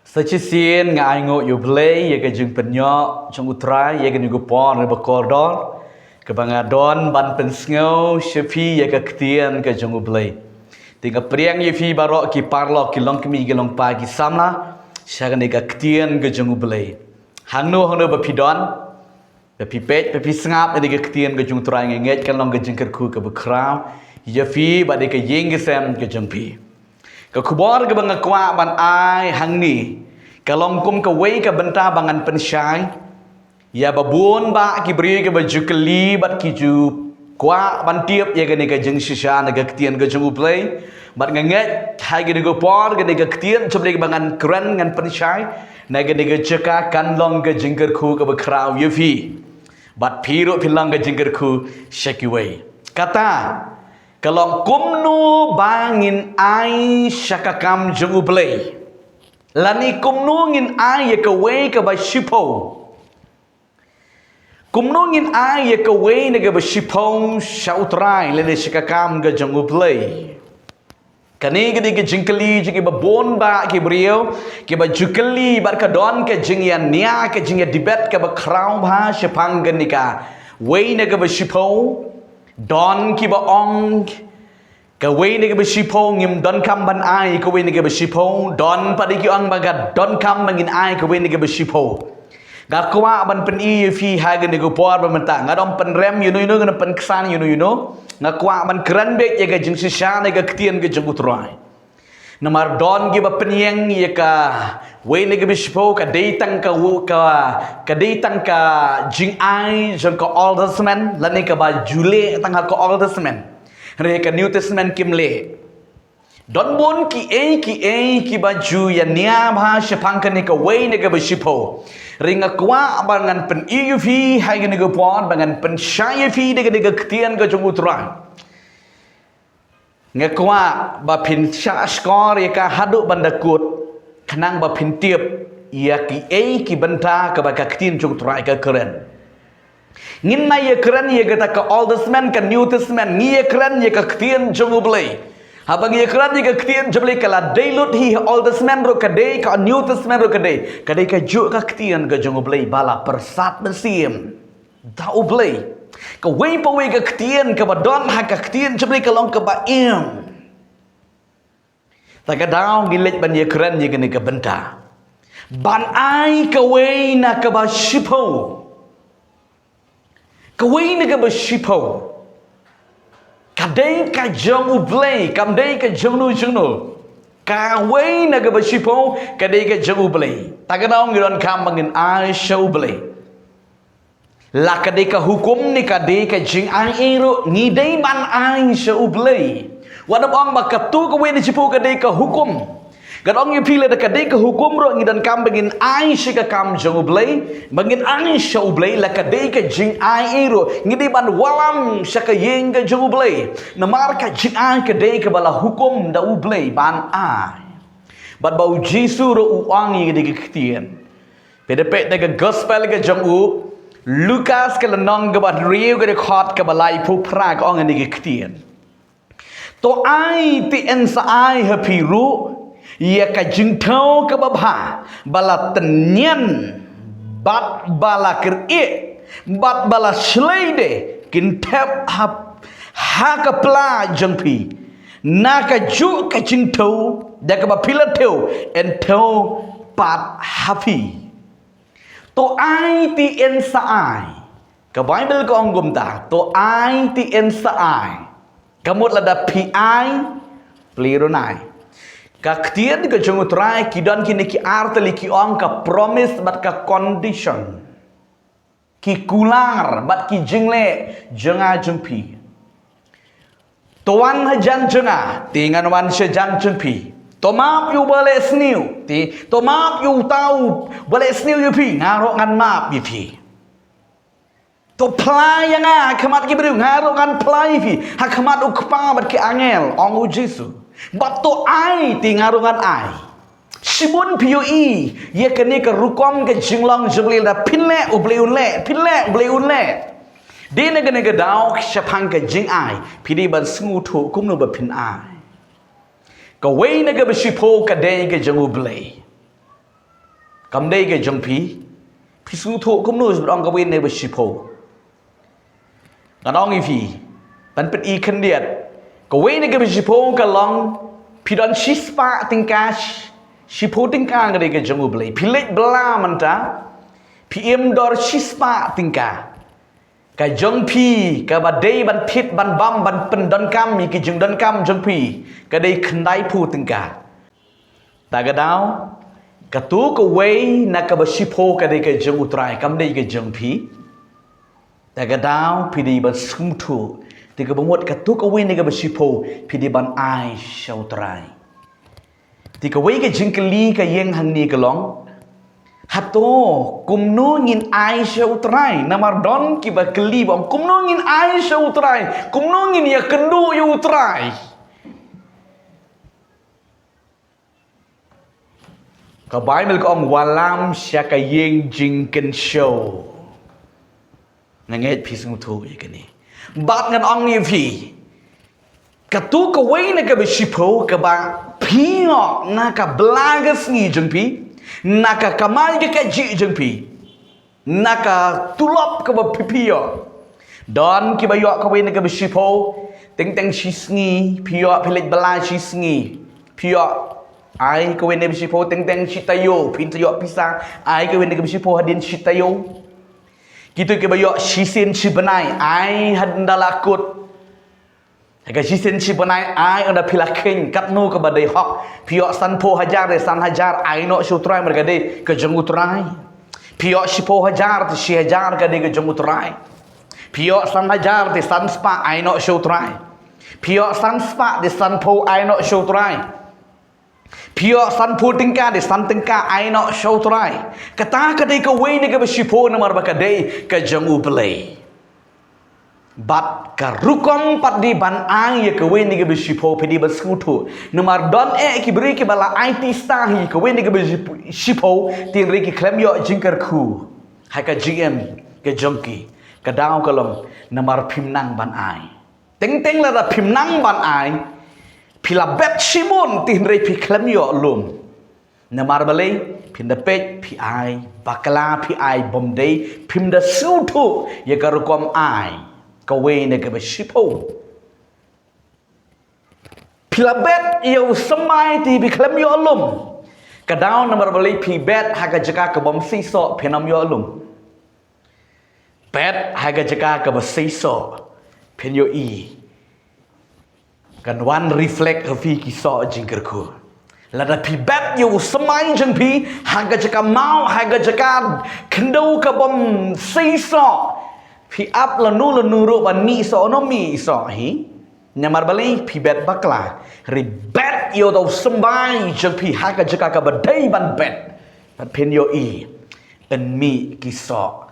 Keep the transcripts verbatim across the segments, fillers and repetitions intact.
Sa shisien nga ainguh ïa U Blei ïa ka jingpynïoh jong U Trai ïa kane ka por kaba kordor, kaba nga don ban pynsngew sha phi ïa ka ktien ka jong U Blei. Te nga pdiang ïa phi baroh ki paralok, ki longkmie, ki longpa, ki samla sha kane ka ktien ka jong U Blei. Hangno hangno ba phi don, ba phi peit, ba phi sngap ïa ka ktien ka jong U Trai, nga ngeit kan long ka jingkyrkhu kaba khraw ïa phi bad ïa ka ïing ka sem ka jong phi. Ka khubor kaba nga kwah ban ai hangne ka long kum kawei ka bynta ba ngan pynshai ïa ba bun bah ki briew kiba ju kylli bad ki ju kwah ban tip ïa kane ka jingshisha na ka ktien ka jong U Blei. Bad nga ngeit ha kane ka por kane ka ktien jong U Blei kaba ngan kren, ngan pynshai na kane ka jaka, kan long ka jingkyrkhu kaba khraw ïa phi bad phi ruh phin long ka jingkyrkhu sha kiwei. Kata ka long kumno ba ngin ai sha ka kam jong U Blei, lane kumno ngin ai ïa kawei kaba shiphew. Kumno ngin ai ïa kawei na kaba shiphew sha U Trai lane sha ka kam ka jong U Blei. Kane ka dei ka jingkylli jong kiba bun bah ki briew kiba ju kylli bad ka don ka jingïania, ka jingïadebate kaba khraw bha shaphang kane kawei na kaba shiphew. Don kiba ong kawei na kaba shiphew ngim donkam ban ai kawei na kaba shiphew. Don pat ki ong ba ka donkam ba ngin ai kawei na kaba shiphew. Nga kwah ban pyni ïa phi ha kane ka por ba mynta. Nga dang pynrem ïa uno uno, nga dang pynksan ïa uno uno. Nga kwah ban kren beit ïa ka jingshisha na ka ktien ka jong U Trai. Namar don kiba pynïeng ïa kawei na kaba shiphew ka dei tang ka, ka, ka dei tang ka jingai jong ka Old Testament lane kaba ju leh tang ha ka Old Testament. Hynrei ka New Testament kim leh. Don bun kiei kiei kiba ju ïania bha shaphang kane kawei na kaba shiphew. Hynrei nga kwah ba ngan pyni ïa phi ha kane ka por, ba ngan pynshai ïa phi da kane ka ktien ka jong U Trai. Nga kwah ba phin shah shkor ïa ka haduh ban da kut, khnang ba phin tip ïa kiei ki bynta kaba ka ktien jong U Trai ka kren. Ngin ïa kren ïa kata ka Old Testament, ka New Testament, ngi ïa kren ïa ka ktien jong U Blei. Haba ngi ïa kren ïa ka ktien jong U Blei, ka la dei lut hi ha Old Testament ruh ka dei, ka New Testament ruh ka dei. Ka dei kajuh ka ktien ka jong U Blei ba la pyrsad mynsiem da U Blei. Kawei pa wei ka ktien kaba don ha ka ktien jong U Blei ka long kaba im. Ta ka daw ngi leit ban ïa kren ïa kane ka bynta. Ban ai kawei na kaba shiphew. Kawei na kaba shiphew ka dei ka jong U Blei, kam dei ka jong no jong no. Kawei na kaba shiphew ka dei ka jong U Blei. Ta ka daw ngi donkam ba ngin ai sha U Blei. La ka dei ka hukum ne ka dei ka jingai ei ruh, ngi dei ban ai sha U Blei. Wat ym ong ba kato kawei na shiphew ka dei ka hukum. Ngan ong ïa phi, lada ka dei ka hukum ruh ngi donkam ba ngin ai sha ka kam jong U Blei, ba ngin ai sha U Blei, la ka dei ka jingai ei ruh ngi dei ban wallam sha ka ïing ka jong U Blei. Namar ka jingai ka dei kaba la hukum da U Blei ban ai. Bad ba U Jisu ruh u ong ïa kane ka ktien. Phi da peit na ka gospel ka jong u Lukas ka lynnong kaba hynriew ka dkhot kaba laiphew phra, ka ong ïa kane ka ktien. To ai te yn sa ai ha phi ruh ïa ka jingthew kaba bha, ba la tynñian bad ba la kyrieh bad ba la shlei de kin thep ha, ha ka pla jong phi. Na kajuh ka jingthew da kaba phi la thew yn thew pat ha phi. To ai te yn sa ai. Ka Baibl ka ong kumta, to ai te yn sa ai. Ka mut lada phi ai, phi ruh nai. Ka ktien ka jong U Trai ki don kine ki ar tylli, ki ong ka promise bad ka condition. Ki kular bad ki jingleh jong nga jong phi. To wan hajan jong nga, te ngan wan shajan jong phi. To map ïa u ba leh sniew, te to map ïa uta u ba leh sniew ïa phi, nga ruh ngan map ïa phi. To phla ïa nga ha khmat ki briew, nga ruh ngan phla ïa phi ha khmat U Kpa bad ki angel, ong U Jisu. Bad to ai, te nga ruh ngan ai. Shibun phi ïohi ïa kane ka rukom ka jinglong jong U Blei, lada phin leh U Blei un leh, phin leh U Blei un leh. Dei na kane ka daw shaphang ka jingai phi dei ban sngewthuh kumno ba phin ai. Kawei na kaba shiphew ka dei ka jong U Blei. Kam dei ka jong phi. Phi sngewthuh kumno shaphang kawei na kaba shiphew? Ngan ong ïa phi, ban pyni khyndiat. Kawei na kaba shiphew ka long, phi don shispah tyngka, shiphew tyngka ka dei ka jong U Blei. Phi leit bylla mynta, phi im dor shispah tyngka. Ka jong phi kaba dei ban thied ban bam ban pyndonkam ïa ki jingdonkam jong phi, ka dei khyndaiphew tyngka. Ta ka daw, kato kawei na kaba shiphew ka dei ka jong U Trai, kam dei ka jong phi. Ta ka daw, phi dei ban sngewthuh. Te kaba mut kato kawei na kaba shiphew, phi dei ban ai sha U Trai. Te kawei ka jingkylli ka ïeng hangne ka long, hato kumno ngin ai sha U Trai? Namar don kiba kylli ba ong, kumno ngin ai sha U Trai? Kumno ngin ïakynduh ïa U Trai? Ka Baibl ka ong, wallam sha ka ïing jingkynshew. Nga ngeit phi sngewthuh ïa kane. Bad ngan ong ïa phi, kato kawei na kaba shiphew kaba phi ïoh na ka bylla ka sngi jong phi, na ka kamai ka kajih jong phi, na ka tulop kaba phi phi ïoh. Don kiba ïoh kawei na kaba shiphew, teng teng shi sngi, phi ïoh phi leit bylla shi sngi. Phi ïoh ai kawei na kaba shiphew, teng teng shi taïew, phin sa ïoh pisa, ai kawei na kaba shiphew hadien shi taïew. Kito kiba ïoh shisien shi bnai, ai hadien da la kut. Ha ka shisien shi bnai ai ynda phi la kheiñ katno kaba dei hok. Phi ïoh sanphew hajar te san hajar ai noh sha U Trai namar ka dei ka jong U Trai. Phi ïoh shiphew hajar te shi hajar ka dei ka jong U Trai. Phi ïoh san hajar te san spah ai noh sha U Trai. Phi ïoh san spah te sanphew ai noh sha U Trai. Phi ïoh sanphew tyngka te san tyngka ai noh sha U Trai. Kata ka dei kawei na kaba shiphew namar ba ka dei ka jong U Blei. Bad ka rukom pat dei ban ai ïa kawei na kaba shiphew, phi dei ban sngewthuh. Namar don eh ki briew kiba la aiti stad hi kawei na kaba shiphew, te hynrei ki khlem ïoh jingkyrkhu ha ka jingim ka jong ki. Ka daw ka long namar phim nang ban ai. Teng teng lada phim nang ban ai, phi la bet shibun te hynrei phi khlem ïoh lum. Namar balei? Phin da peit phi ai bakla, phi ai bym dei, phim da sngewthuh ïa ka rukom ai kawei na kaba shiphew. Phi la bet ïa u symbai te phi khlem ïoh lum. Ka daw namar balei? Phi bet ha ka jaka ka bym seisoh, phin ym ïoh lum. Bet ha ka jaka kaba seisoh, phin ïohi kan wan reflect ha phi ki soh jingkyrkhu. Lada phi bet ïa u symbai jong phi ha ka jaka maw, ha ka jaka khyndew ka bym seisoh, phi ap lano lano ruh ban mih soh, ym mih soh hi. Namar balei? Phi bet bakla. Hynrei bet ïa u symbai jong phi ha ka jaka kaba dei ban bet, bad phin ïohi yn mih ki soh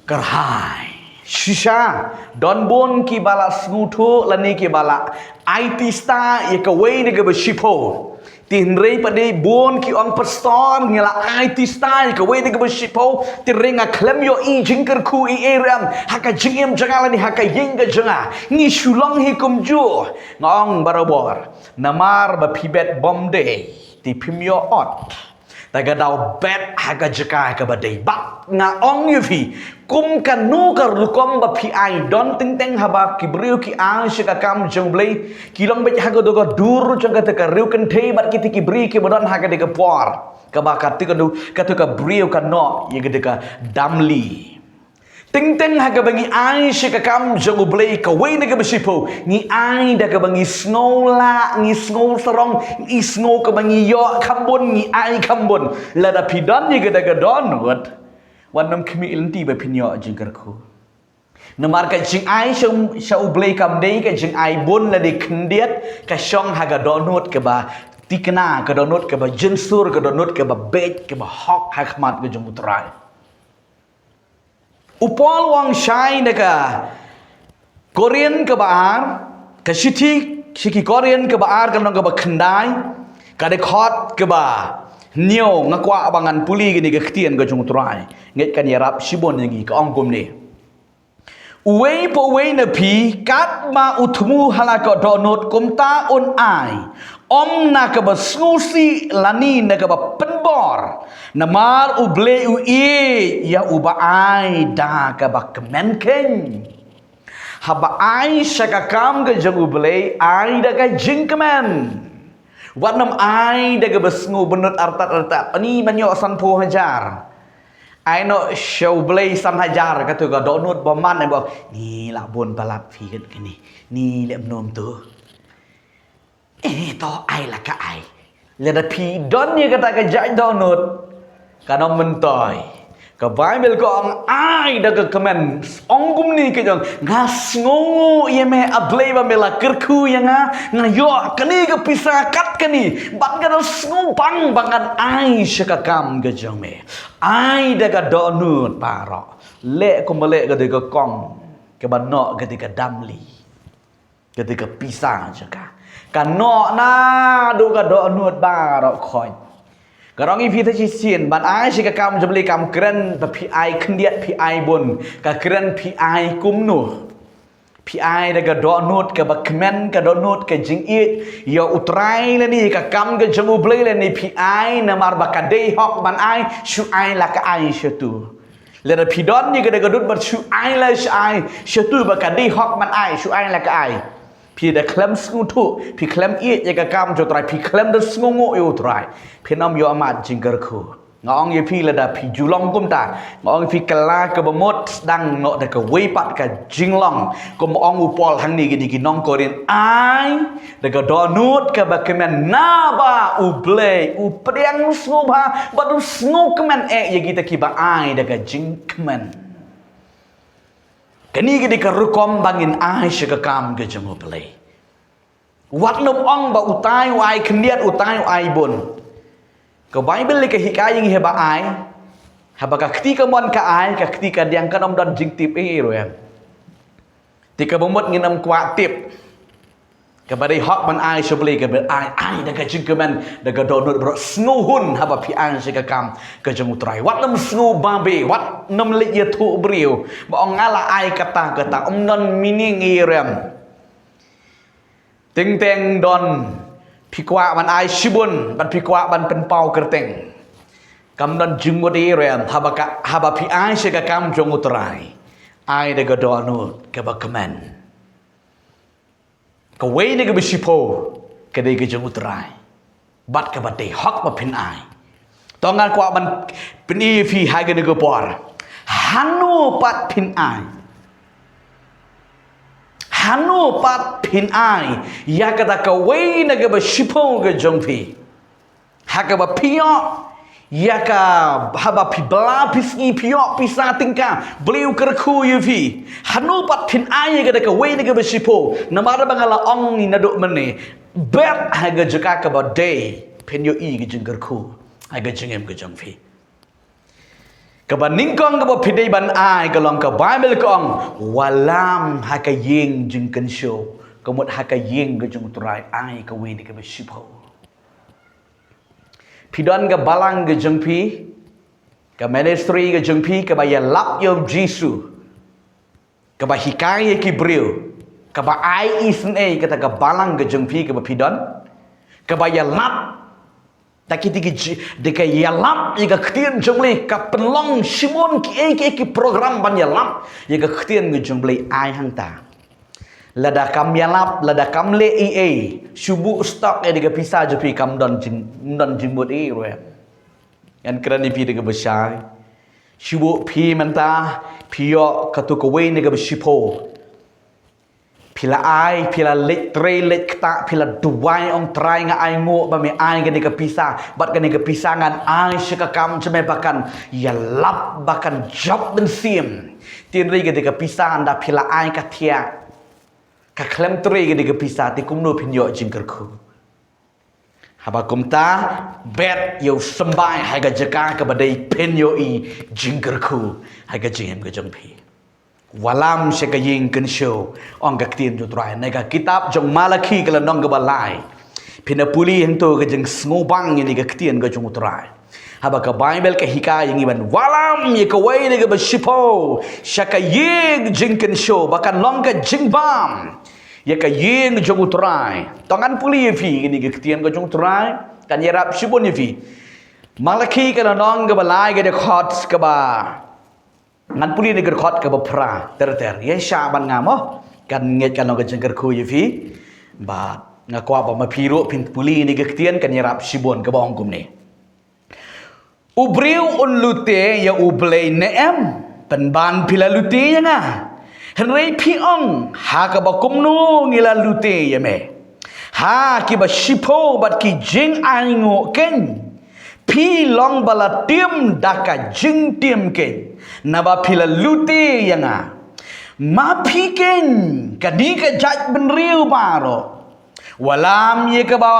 kyrhai. Shisha don bun kiba la sngewthuh lane kiba la aiti stad ïa kawei na kaba shiphew. Te hynrei pat dei bun ki ong, pastor, nga la aiti stad ïa kawei na kaba shiphew, te hynrei nga khlem ïohi jingkyrkhu ei ei ruh em ha ka jingim jong nga lane ha ka ïing ka jong nga. Ngi shu long hi kumjuh. Nga ong barabor, namar ba phi bet bym dei te phim ïoh ot. Ta ka daw bet ha ka jaka kaba dei. Bad nga ong ïa phi, kum kano ka rukom ba phi ai, don teng teng haba ki briew ki ai sha ka kam jong U Blei, ki long beit ha kato ka dur jong kata ka riewkynthei bad kita ki briew kiba don ha kata ka por, kaba kata ka dur, kata ka briew ka noh ïa kata ka damli. Teng teng ha kaba ngi ai sha ka kam jong U Blei kawei na kaba shiphew, ngi ai da kaba ngi sngew lah, ngi sngew sarong, ngi sngew kaba ngi ïoh kham bun, ngi ai kham bun. Lada phi don ïa kata ka dohnud, wat nym khmih lynti ba phin ïoh jingkyrkhu. Namar ka jingai sha, sha U Blei kam dei ka jingai bun lane khyndiat, ka shong ha ka dohnud kaba thikna, ka dohnud kaba jynsur, ka dohnud kaba beit, kaba hok ha khmat ka jong U Trai. U Paul u ong shai na ka Korinth kaba ar, ka shithi sha ki Korinth kaba ar, ka lynnong kaba khyndai, ka dkhot kaba hynñiew. Nga kwah ba ngan pule kane ka ktien ka jong U Trai. Ngeit kan ïarap shibun ïa ngi. Ka ong kumne: Uwei pa uwei na phi, katba u thmu ha la ka dohnud, kumta un ai, ym na kaba sngewsih lane na kaba pyn bor. Namar U Blei u ïeit ïa uba ai da kaba kmen khein. Haba ai sha ka kam ka jong U Blei, ai da ka jingkmen. Wat nym ai da kaba sngew bynnud artat artat. Ani ban ïoh sanphew hajar. Ai noh sha U Blei san hajar, kato ka dohnud ba man, eh, ba, ni lah bun palat phi kat kane. Ni leh mano to. Eh, to ai la ka ai. Lada phi don ïa kata ka jait dohnud, kan ym myntoi. Ka Baibl ka ong ai da ka kmen, ong kumne ka jong, nga sngew ïa me A Blei ba me la kyrkhu ïa nga, nga ïoh kane ka pisa kat kane, bad nga da sngew bang ba ngan ai sha ka kam ka jong me. Ai da ka dohnud baroh. Leh kumba leh ka dei ka kong, kaba noh ka dei ka damli. Ka dei ka pisa jong ka. Ka noh naduh ka dohnud baroh khoit. Ka ong ïa phi te shisien, ban ai sha ka kam jong U Blei kam kren ba phi ai khyndiat phi ai bun. Ka kren phi ai kumno. Phi ai da ka dohnud kaba kmen, ka dohnud ka jingïeit ïa U Trai lane ka kam ka jong U Blei lane phi ai namar ba ka dei hok ban ai, shu ai la ka ai sha uto. Lada phi don ïa ka da ka dohnud bad shu ai la shu ai, sha uto ba ka dei hok ban ai, shu ai la ka ai. Phi da khlem sngewthuh, phi khlem ïeit ïa ka kam jong U Trai, phi khlem da sngewnguh ïa U Trai. Phin ym ïoh mad jingkyrkhu. Nga ong ïa phi lada phi ju long kumta. Nga ong ïa phi ka la kaba mut sdang noh da kawei pat ka jinglong. Kum ong u Paul hangne kine ki nong Korinth, ai da ka dohnud kaba kmen naba U Blei u pdiang sngewbha bad u sngewkmen eh ïa kita kiba ai da ka jingkmen. Kane ka dei ka rukom ba ngin ai sha ka kam ka jong U Blei. Wat nym ong ba utai u ai khyndiat, utai u ai bun. Ka Baibl ka hikai ïa ngi haba ai. Haba ka kti kamon ka ai, ka kti kadiang kan ym don jingtip ei ruh em. Te kaba mut ngin ym kwah tip. Kaba dei hok ban ai sha U Blei kaba ai, ai da ka jingkmen, da ka dohnud baroh, sngewhun haba phi ai sha ka kam ka jong U Trai. Wat nym sngew babe, wat nym leit ïathuh briew ba ong nga la ai kata kata, ym don meaning ei ruh em. Teng teng don phi kwah ban ai shibun, bad phi kwah ban pynpaw kyrteng. Kam don jingmut ei ruh em, haba ka, haba phi ai sha ka kam jong U Trai. Ai da ka dohnud kaba kmen. Kawei na kaba shiphew ka dei ka jong U Trai. Bad kaba dei hok ba phin ai. To ngan kwah ban pyni ïa phi ha kane ka por. Hano pat phin ai. Hano pat phin ai. Ïa kata kawei na kaba shiphew ka jong phi. Ha kaba phi ïoh ïa ka, haba phi bla phi sngi phi ïoh pisa tyngka, Blei u kyrkhu ïa phi. Hano pat phin ai ïa kata kawei na kaba shiphew, namar ba nga la ong ïa naduh mynne. Bet ha ka jaka kaba dei, phin ïohi ka jingkyrkhu ha ka jingim ka jong phi. Kaba nyngkong kaba phi dei ban ai ka long, ka Baibl ka ong, wallam ha ka ïing jingkynshew, ka mut ha ka ïing ka jong U Trai, ai kawei na kaba shiphew. Phi don ka balang ka jong phi, ka ministry ka jong phi, kaba ïalap ïa U Jisu, kaba hikai ïa ki briew, kaba ai isynei, kata ka balang ka jong phi kaba phi don, kaba ïalap, da ki, da ki ji-, da ka ïalap ïa ka ktien jong U Blei, ka pynlong shibun kiei kiei ki program ban ïalap ïa ka ktien ka jong U Blei, ai hangta. Lada kam ïalap, lada kam leh ei ei, shu buh stock ïa ka pisa jong phi, kam don jing, don jingmut ei ruh em. Ngan kren ïa phi da kaba shai. Shu buh phi mynta, phi ïoh kato kawei na kaba shiphew. Phi la ai, phi la leit trei leit ktah, phi la duwai, ong Trai nga ai nguh ba me ai kane ka pisa, bad kane ka pisa ngan ai sha ka kam jong me ba kan ïalap, ba kan jop mynsiem. Te hynrei kane ka pisa ynda phi la ai ka thiah, ka khlem trei kane ka pisa, te kumno phin ïoh jingkyrkhu? Haba kumta, bet ïa u symbai ha ka jaka kaba dei, phin ïohi jingkyrkhu ha ka jingim ka jong phi. Wallam sha ka ïing kynshew, ong ka ktien jong U Trai. Na ka kitab jong Malakhi ka lynnong kaba lai, phin ïa pule hangto ka jingsngewbang ïa kane ka ktien ka jong U Trai. Haba ka Baibl ka hikai ïa ngi ban wallam ïa kawei na kaba shiphew sha ka ïing jingkynshew, ba kan long ka jingbam ïa ka ïing jong U Trai. To ngan pule ïa phi kane ka ktien ka jong U Trai, kan ïarap shibun ïa phi. Malaki ka lynnong kaba lai ka dkhot kaba, ngan pule na ka dkhot kaba phra ter ter. Ïa sha ban nga mo, kan ngeit kan long ka jingkyrkhu ïa phi. Bad nga kwah ba ma phi ruh phin pule na ka ktien, kan ïarap shibun, kaba ong kumne: U briew un lute ïa U Blei ne em? Pynban phi la lute ïa nga. Hynrei phi ong, ha kaba kumno ngi la lute ïa me? Ha kiba shiphew bad ki jingainguh keiñ. Phi long ba la tim da ka jingtim keiñ, naba phi la lute ïa nga. Ma phi keiñ, ka dei ka jaitbynriew baroh. Wallam ïa kaba,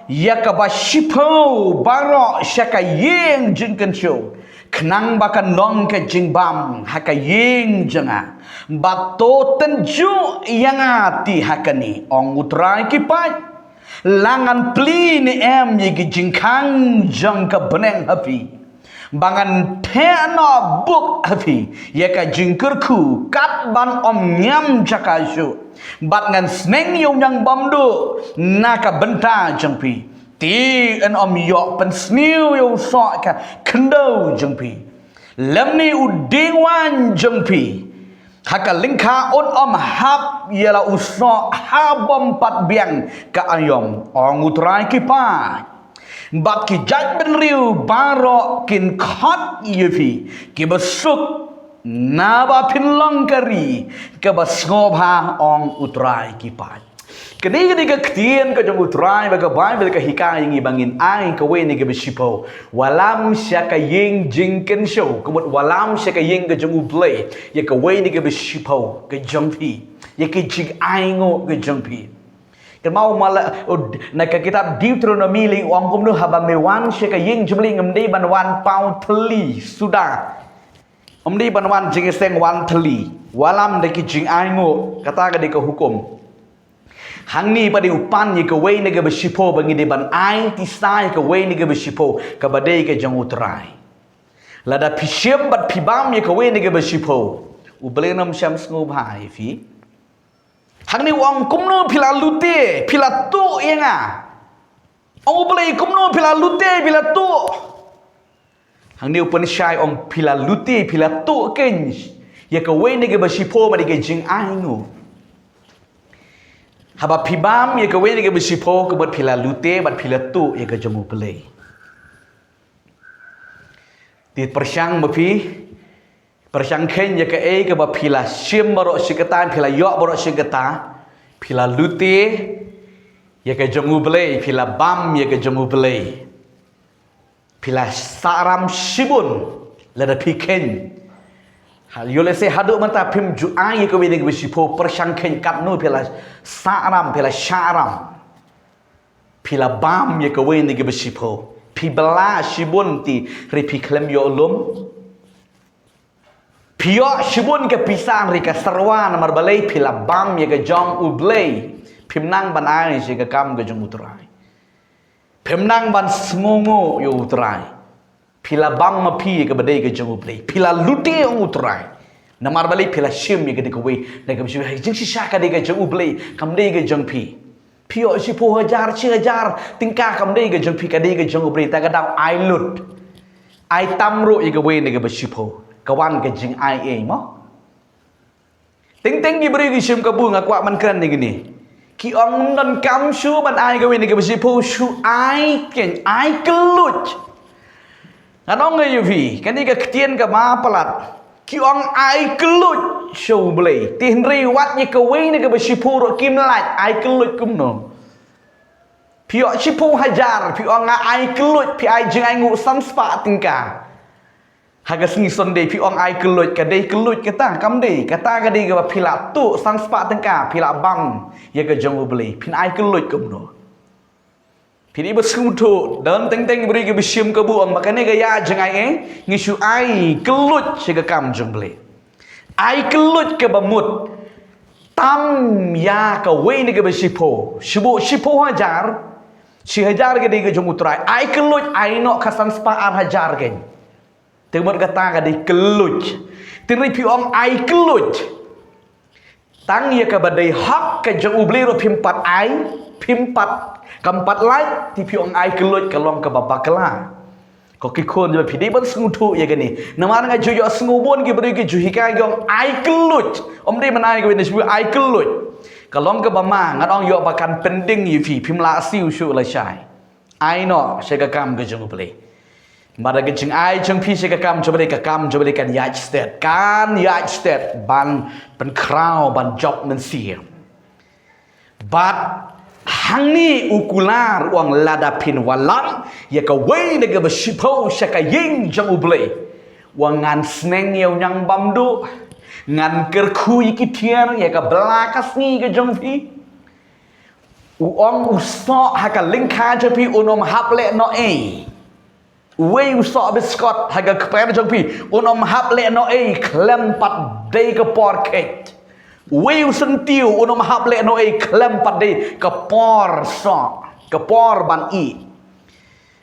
ïa kaba shiphew baroh sha ka ïing jingkynshew, khnang ba kan long ka jingbam ha ka ïing jong nga. Bad to tynjuh ïa nga te ha kane, ong U Trai ki paid. La ngan plie ne em ïa ki jingkhang jong ka bneng ha phi, ba ngan theh noh buk ha phi ïa ka jingkyrkhu, kat ban ym ñiam jaka shuh. Bad ngan sneng ïa u ñiangbymduh na ka bynta jong phi. Te yn ym ïoh pynsniew ïa u soh ka khyndew jong phi, lymne u dieng waiñ jong phi. Ha ka lyngkha un ym hap ïa la u soh, ha bym pat biang ka aïom, ong U Trai ki paid. Bad ki jaitbynriew baroh kin khot ïa phi kiba suk, naba phin long ka ri kaba sngewbha, ong U Trai ki paid. Kane ka dei ka ktien ka jong U Trai, ba ka Baibl ka hikai ïa ngi ba ngin ai kawei na kiba shiphew, wallam sha ka ïing jingkynshew, ka mut wallam sha ka ïing ka jong U Blei, ïa kawei na kiba shiphew ka jong phi, ïa ki jingainguh ka jong phi. Kynmaw ma la, na ka kitab Deuteronomi la ong kumno, haba me wan sha ka ïing jong U Blei, ym dei ban wan paw thylli suda. Ym dei ban wan jingïaseng wan thylli. Wallam da ki jingainguh, kata ka dei ka hukum. Hangne pat dei u pan ïa kawei na kiba shiphew ba ngi dei ban ai tisa ïa kawei na kiba shiphew, kaba dei ka jong U Trai. Lada phi shim bad phi bam ïa kawei na kiba shiphew, U Blei un ym shym sngewbha ïa phi. Hangne u ong kumno phi la lute, phi la tuh ïa nga. Ong U Blei kumno phi la lute, phi la tuh. Hangne u pynshai ong phi la lute, phi la tuh keiñ ïa kawei na kiba shiphew, bad ïa ka jingainguh. Haba phi bam ïa kawei na kiba shiphew, ka mut phi la lute bad phi la tuh ïa ka jong U Blei. Te pyrshang ma phi, pyrshang khein ïa kaei kaba phi la shim baroh shi katta, phi la ïoh baroh shi katta, phi la lute ïa ka jong U Blei, phi la bam ïa ka jong U Blei. Phi la sahram shibun lada phi khein. Ha, ïoh lehse haduh mynta phim ju ai ïa kawei na kiba shiphew, pyrshang khein katno phi la sahram, phi la shahram. Phi la bam ïa kawei na kiba shiphew. Phi bylla shibun te hynrei phi khlem ïoh lum. Phi ïoh shibun ka pisa hynrei ka syrwa, namar balei? Phi la bam ïa ka jong U Blei. Phim nang ban ai sha ka kam ka jong U Trai. Phim nang ban sngewnguh ïa U Trai. Phi la bam ma phi ïa kaba dei ka jong U Blei. Phi la lute, ong U Trai. Namar balei? Phi la shim ïa ka dei kawei na kiba shiphew. Jingshisha ka dei ka jong U Blei, kam dei ka jong phi. Phi ïoh shiphew hajar, shi hajar tyngka, kam dei ka jong phi, ka dei ka jong U Blei. Ta ka daw ai lut, ai tam ruh ïa kawei na kiba shiphew, ka wan ka jingai ei mo. Teng teng ki briew ki shim kabu, nga kwah ban kren ïa kine. Ki ong ym donkam shuh ban ai kawei na kiba shiphew, shu ai keiñ, ai kylluid. Ngan ong ïa phi, kane ka ktien kaba palat. Ki ong ai kylluid sha U Blei. Te hynrei wat ïa kawei na kiba shiphew ruh kim lait, ai kylluid kumno? Phi ïoh shiphew hajar, phi ong nga ai kylluid, phi ai jingainguh san spah tyngka. Ha ka sngi Sunday phi ong ai kylluid, ka dei kylluid kata? Kam dei. Kata ka dei kaba phi la tuh san spah tyngka, phi la bam ïa ka jong U Blei, phin ai kylluid kumno? Phi dei ba sngewthuh, don teng teng briew kiba shim kabu, ong ba kane ka ïa jingai ei, ngi shu ai kylluid sha ka kam jong U Blei. Ai kylluid kaba mut tam ïa kawei na kiba shiphew, shibun shiphew hajar, shi hajar ka dei ka jong U Trai. Ai kylluid, ai noh ka san spah ar hajar keiñ. Te mut kata ka dei kylluid. Te hynrei phi ong ai kylluid, tang ïa kaba dei hok ka jong U Blei ruh phim pat ai, phim pat, kam pat lait, te phi ong ai kylluid, ka long kaba bakla. Ko ki khun jong phi dei ban sngewthuh ïa kane. Namar nga ju ïohsngew bun ki briew ki ju hikai ki ong ai kylluid. Ym dei ban ai kawei ne shu ai kylluid. Ka long kaba ma, ngan ong ïoh ba kan pynding ïa phi, phim lah siew shuh lashai. Ai noh sha ka kam ka jong U Blei. Namar ka jingai jong phi sha ka kam jong U Blei, ka kam jong U Blei kan ïaid stet. Kan ïaid stet ban pynkhraw ban jop mynsiem. Bad hangne u kular u ong lada phin wallam ïa kawei na kaba shiphew sha ka ïing jong U Blei, u ong ngan sneng ïa u ñiangbamduh, ngan kyrkhu ïa ki tiar ïa ka bla ka sngi ka jong phi. U ong u soh ha ka lyngkha jong phi un ym hap leh noh ei. Uwei u soh biskot ha ka kper jong phi un ym hap leh noh ei khlem pat dei ka por kheit. Uwei u syntiew un ym hap leh noh ei khlem pat dei ka por soh, ka por ban ïeh.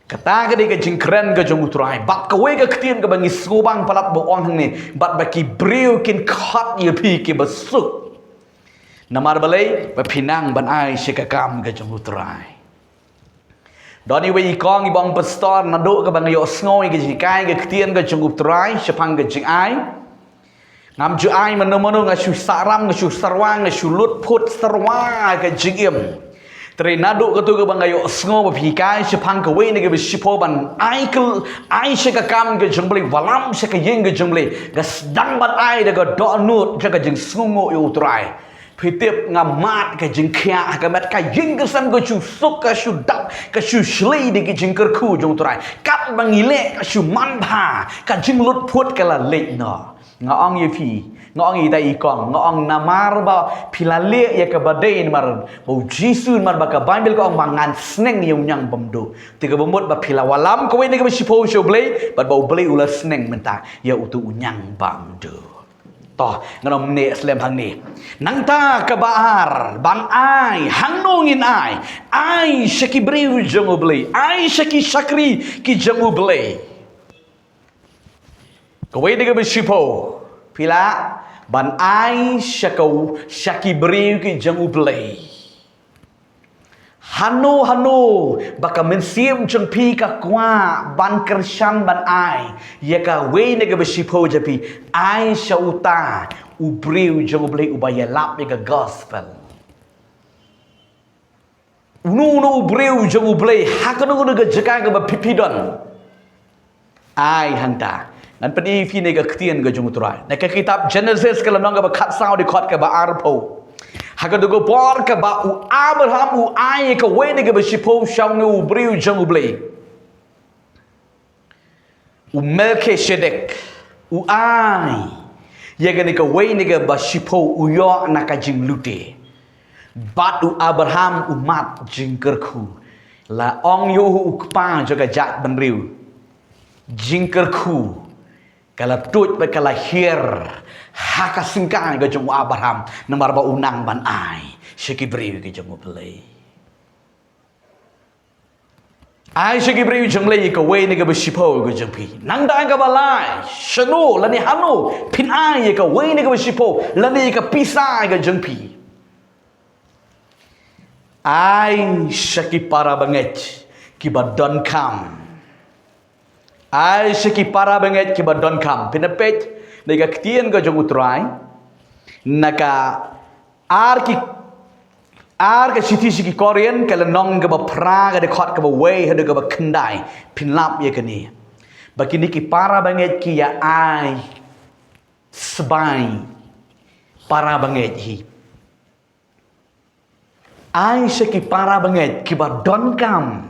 Kata ka dei ka jingkren ka jong U Trai. Bad kawei ka ktien kaba ngi sngewbang palat ba u ong hangne, bad ba ki briew kin khot ïa phi kiba suk. Namar balei? Ba phi nang ban ai sha ka kam ka jong U Trai. Don iwei i kong iba ong pastor, naduh kaba nga ïohsngew ïa ka jinghikai ka ktien ka jong U Trai shaphang ka jingai, ngam ju ai mano mano, nga shu sahram, nga shu syrwa, nga shu lut phut syrwa ka jingim. Te naduh kato kaba nga ïohsngew ba phi hikai shaphang kawei na kaba shiphew ban ai kyl, ai sha ka kam ka jong U Blei, wallam sha ka ïing ka jong U Blei, nga sdang ban ai da ka dohnud jong ka jingsngewnguh ïa U Trai. Phi tip nga mad ka jingkhiah ha ka met, ka ïing ka sem ka shu suk, ka shu dap, ka shu shlei da ki jingkyrkhu jong U Trai. Katba ngi leh ka shu manbha, ka jinglut phut ka la leit noh. Nga ong ïa phi, nga ong ïa ita i kong, nga ong namar ba phi la leh ïa kaba dei namar ba U Jisu, namar ba ka Baibl ka ong ba ngan sneng ïa u ñiangbamduh. Te kaba mut ba phi la wallam kawei na kaba shiphew sha U Blei, bad ba U Blei u la sneng mynta ïa uto u ñiangbamduh. To, ngan ym neh slem hangne. Nangta kaba ar, ban ai, hangno ngin ai? Ai sha ki briew jong U Blei, ai sha ki shakri ki jong U Blei. Kawei na kaba shiphew, phi lah ban ai sha ka, sha ki briew ki jong U Blei. Hano hano ba ka mynsiem jong phi ka kwah ban kyrshan ban ai ïa kawei na kaba shiphew jong phi, ai sha uta u briew jong U Blei uba ïalap ïa ka gospel. Uno uno u briew jong U Blei ha kano kano ka jaka kaba phi phi don. Ai hangta. Ngan pyni ïa phi na ka ktien ka jong U Trai. Na ka kitab Genesis ka lynnong kaba khatsaw dkhot kaba arphew. Ha kato ka por kaba u Abraham u ai ïa kawei na kaba shiphew sha une u briew jong U Blei, u Melkisedek u ai ïa kane kawei na kaba shiphew, u ïoh na ka jinglute. Bad u Abraham u mad jingkyrkhu. La ong ïa u, u kpa jong ka jaitbynriew. Jingkyrkhu ka la tuid bad ka la hiar ha ka syngkai ka jong u Abraham, namar ba u nang ban ai sha ki briew ki jong U Blei. Ai sha ki briew jong U Blei ïa kawei na kaba shiphew ka jong phi. Nangta kaba lai, shano lane hano phin ai ïa kawei na kaba shiphew lane ïa ka pisa ka jong phi? Ai sha ki para bangeit kiba donkam. Ai sha ki para bangeit kiba donkam. Phin ïa peit na ka ktien ka jong U Trai, na ka ar ki, ar ka shithi sha ki Korinth ka lynnong kaba phra ka dkhot kaba wei haduh kaba khyndai. Phin lap ïa kane. Ba kine ki para bangeit ki ïa ai sbai para bangeit hi. Ai sha ki para bangeit kiba donkam.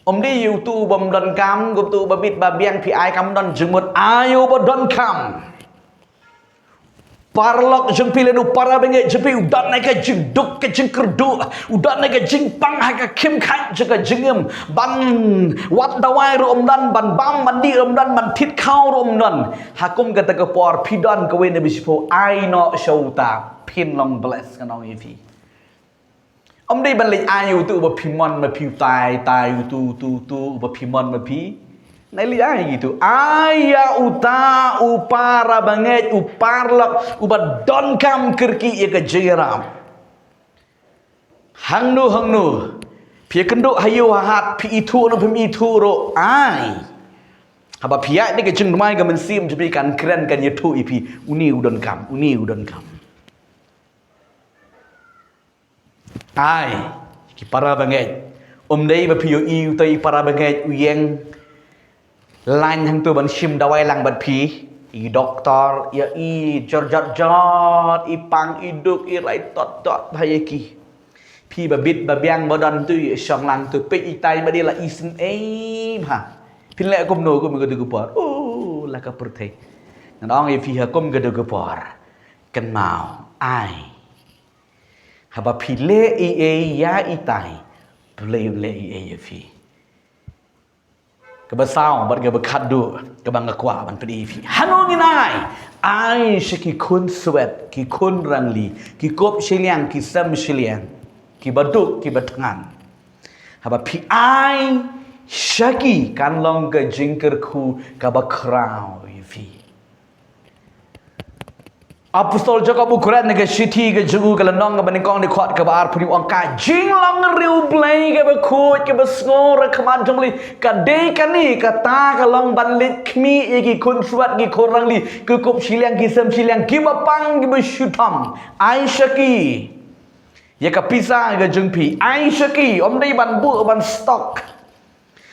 Ym dei ïa uto u bym donkam, uto u ba bit ba biang phi ai kam don jingmut, ai ïa u ba donkam. Paralok jong phi lane u para bangeit jong phi u don na ka jingduk ka jingkyrduh, u don na ka jingpang ha ka khim khat jong ka jingim, ban wad dawai ruh ym don, ban bam ban dih ruh ym don, ban thied khaw ruh ym don. Ha kum kata ka por phi don kawei na ba shiphew, ai noh sha uta, phin long bless, ngan ong ïa phi. Ym dei ban leit ai ïa uto uba phi mon ma phi, utai tai uto uto uto uba phi mon ma phi. Nai leit ai ïa uto, ai ïa uta u para bangeit, u paralok uba donkam kyrkieh ïa ka jingïarap. Hangno hangno Phi ïakynduh ha ïew ha hat, phi ithuh ne phim ithuh ruh, ai. Haba phi ïaid da ka jingdumai ka mynsiem jong phi, kan kren kan ïathuh ïa phi, une u donkam, une u donkam. Ai, ki para bangeit. Ym dei ba phi ïohi utai i para bangeit u ïeng lain hangto ban shim dawai lang bad phi. I doktor, ïa i jor jot jot, i pang, i duk, i rai tot tot, bha ïa ki. Phi ba bit ba biang ba don tu, i shong lang tu, peit itai ba dei la i sngewbha. Phin leh kumno kum ka dei ka por. Oh, la ka pyrthei. Ngan ong ïa phi ha kum ka dei ka por. Kynmaw, ai. Haba phi leh ei ei ïa itai, Blei un leh ei ei ïa phi. Kaba saw bad kaba khatduh, kaba nga kwah ban pyni ïa phi. Hano ngin ai? Ai sha ki khun swet, ki khun rangli, ki kup shiliang, ki sem shiliang, ki baduk, ki bathngan. Haba phi ai sha ki, kan long ka jingkyrkhu kaba khraw ïa phi. Apostol Jakob u kren na ka shithi ka jong u, ka lynnong kaba nyngkong, dkhot kaba arphew hynñiew, u ong, ka jinglong riewblei kaba khuid kaba sngur ha khmat jong U Blei ka dei kane, kata ka long ban leit khmih ïa ki khun swet, ki khun rangli, ki kup shiliang, ki sem shiliang, kiba pang, kiba shitom. Ai sha ki ïa ka pisa ka jong phi, ai sha ki, ym dei ban buh ban stock.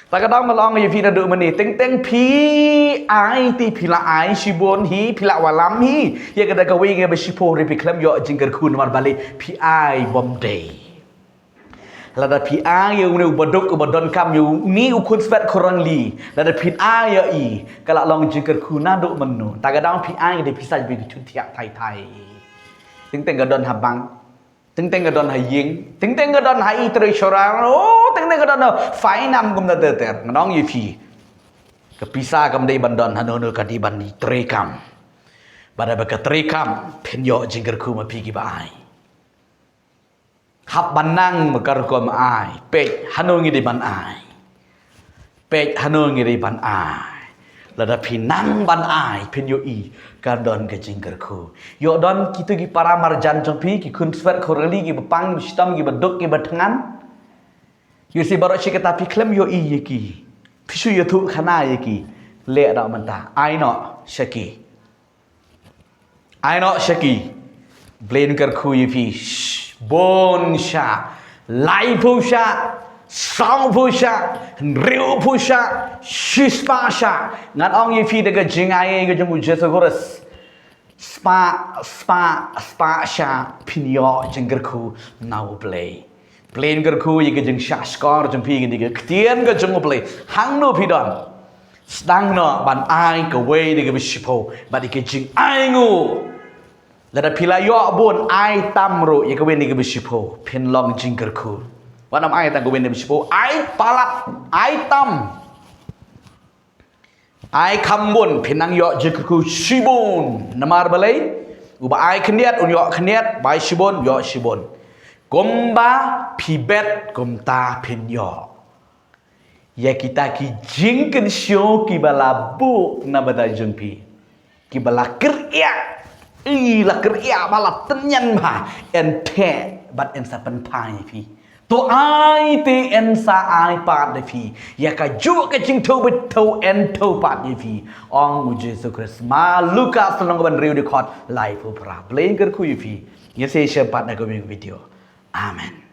Ta ka daw nga la ong ïa phi naduh mynne, teng teng phi ai te phi la ai shibun hi, phi la wallam hi. Ïa kata kawei kaba shiphew ruh phi khlem ïoh jingkyrkhu namar balei? Phi ai bymdei. Lada phi ai ïa une u baduk uba donkam, ïa une u khun swet khun rangli, lada phin ai ïa i, ka la long jingkyrkhu naduh mynno? Ta ka daw phi ai te phi sa bit ka chun thiah thai thai. Teng teng ka don ha bank. Teng teng ka don ha ïing, teng teng ka don ha i treasurer, oh, teng teng ka don ha finance kumta ter ter. Nga ong ïa phi, ka pisa kam dei ban don hano hano, ka dei ban i treikam. Bad haba ka treikam, phin ïoh jingkyrkhu ma phi kiba ai. Hap ban nang ma ka rukom ai, peit hano ngi dei ban ai. Peit hano ngi dei ban ai. Lada phi nang ban ai, phin ïohi ka don ka jingkyrkhu. Ïoh don kito ki para marjan jong phi, ki khun swet khun rangli, kiba pang, kiba shitom, kiba duk, kiba thngan. Ïohi baroh shi katta phi khlem ïohi ïa ki. Phi shu ïathuh khana ïa ki. Leh da mynta, ai noh sha ki. Ai noh sha ki. Blei un kyrkhu ïa phi. Sh-, bun shah. Laiphew shah. Sawphew shah. Hynriewphew shah. Shispah shah. Ngan ong ïa phi da ka jingai ka jong U Jisu Khrist. Spah, spah, spah shah phin ïoh jingkyrkhu na U Blei. Blei un kyrkhu ïa ka jingshah shkor jong phi, ïa ka ktien ka jong U Blei. Hangno phi don, sdang noh ban ai kawei na kaba shiphew bad ïa ka jingainguh. Lada phi la ïoh bun, ai tam ruh ïa kawei na kaba shiphew, phin long jingkyrkhu. Wat nym ai tang kawei na kaba shiphew, ai palat, ai tam. Ai kham bun, phin nang ïoh jingkyrkhu shibun. Namar balei? Uba ai khyndiat un ïoh khyndiat, ba ai shibun ïoh shibun. Kumba phi bet kumta phin ïoh. Ïa kita ki jingkynshew kiba la buh na bynta jong phi, kiba la kyrïah, i la kyrïah ba la tynñian bha, yn theh bad yn sa pynphai ïa phi. To ai te yn sa ai pat ïa phi. Ïa kajuh ka jingthew bad thew yn thew pat ïa phi. Ong U Jisu Khrist. Ma Lukas lynnong kaba hynriew dkhot laiphew phra. Blei un kyrkhu ïa phi. Ngin sa ïashem pat ha kawei ka video. Amen.